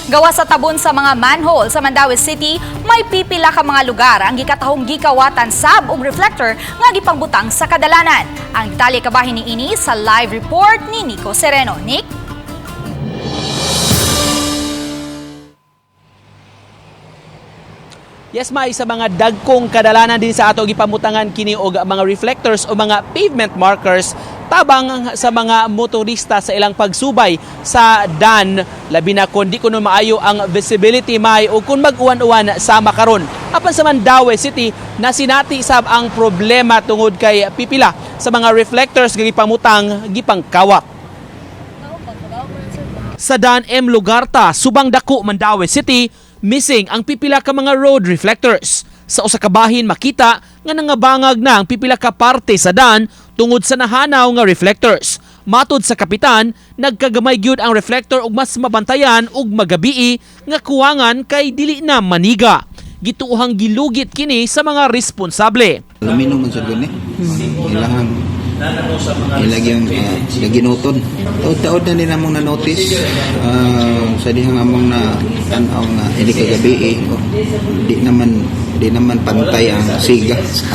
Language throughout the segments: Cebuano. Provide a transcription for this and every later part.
Gawas sa tabon sa mga manhole sa Mandaue City, may pipila ka mga lugar ang gikatahong gikawatan sab og reflector nga gipangbutang sa kadalanan. Ang detalye kabahin niini sa live report ni Nico Sereno. Nick? Yes, may sa mga dagkong kadalanan din sa ato gipamutangan kini og mga reflectors o mga pavement markers tabang sa mga motorista sa ilang pagsubay sa dan, labi na kon di kuno maayo ang visibility, may o kung mag-uwan-uwan sama karon. Apan sa Mandaue City, nasinati sab ang problema tungod kay pipila sa mga reflectors nga gipamutang gipangkawat. Sa Dan M. Lugarta, Subang Dako, Mandaue City, missing ang pipila ka mga road reflectors. Sa usa ka bahin makita nga nangabangag na ang pipila ka parte sa dan tungod sa nahanaw nga reflectors. Matod sa kapitan, nagkagamay gyud ang reflector og mas mabantayan ug magabii nga kuwangan kay dili na maniga. Gituohang gilugit kini sa mga responsable. Lumino man sa gani. Ilahang ilag yung naginuton. Taod-taod na din among na-notice sa dihang among na tanaw nga ini kagabi eh, oh, di naman pantay ang siga sa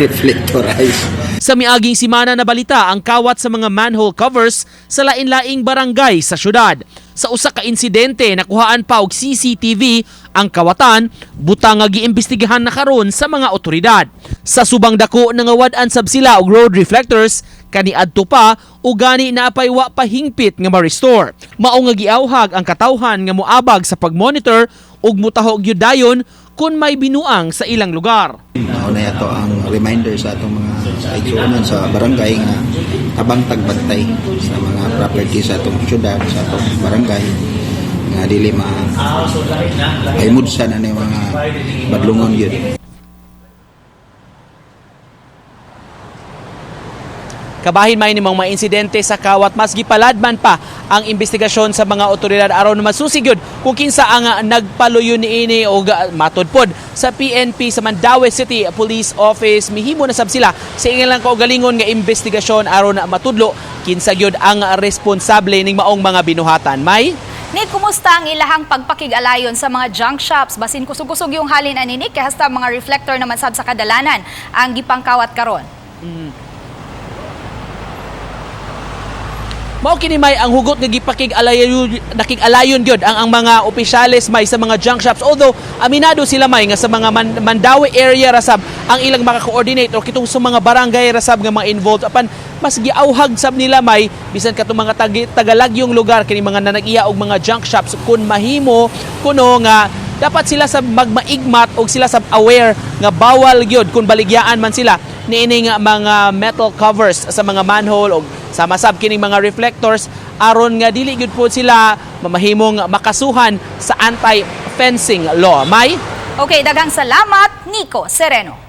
reflectorize. Sa miaging simana na balita ang kawat sa mga manhole covers sa lain-laing barangay sa syudad. Sa usa ka insidente, nakuhaan pa og CCTV ang kawatan, butang nga giimbestigahan na karon sa mga otoridad. Sa Subang Dako, nangawad-an sab sila og road reflectors kaniadto pa o gani naapay wa pa hingpit nga ma-restore. Mao nga giawhag ang katawhan nga moabag sa pagmonitor ug mutaho gyud dayon kung may binuang sa ilang lugar. Mao na yato ang reminder sa atong mga kaigsuonan sa barangay nga tabang tagbantay sa mga property sa atong syudad, sa atong barangay nga dili ma ay mudsa na ni mga badlungon yun. Kabahin may nimong mga insidente sa kawat, mas gipaladman pa ang investigasyon sa mga otoridad aron masusi gyud kung kinsa ang nagpaluyo niini. Og matud pod sa PNP sa Mandaue City Police Office, mihimo na sab sila sa ilang kaugalingon nga investigasyon aron matudlo kinsa gyud ang responsable ning maong mga binuhatan. May Nick, kumusta ang ilahang pagpakig-alayon sa mga junk shops? Basin kusog-kusog yung halin ani Nick, kay hasta mga reflector naman sab sa kadalanan ang gipangkawat karon. Mao kini, may ang hugot nga gipakig-alayon, nakig-alayon gyud ang mga opisyales, may, sa mga junk shops, although aminado sila, may, nga sa mga Mandaue area rasab ang ilang maka-coordinate or kitong sa mga barangay rasab nga mga involved. Apan mas giauhag sab nila, may, bisan katong mga tagalagyong lugar kini mga nanag-iya og mga junk shops, kun mahimo kuno nga dapat sila sa magmaigmat og sila sa aware nga bawal gyud kung baligyaan man sila niining mga metal covers sa mga manhole og sama sab kining mga reflectors aron nga dili gyud po sila mamahimong makasuhan sa anti-fencing law. May Okay, daghang salamat, Nico Sereno.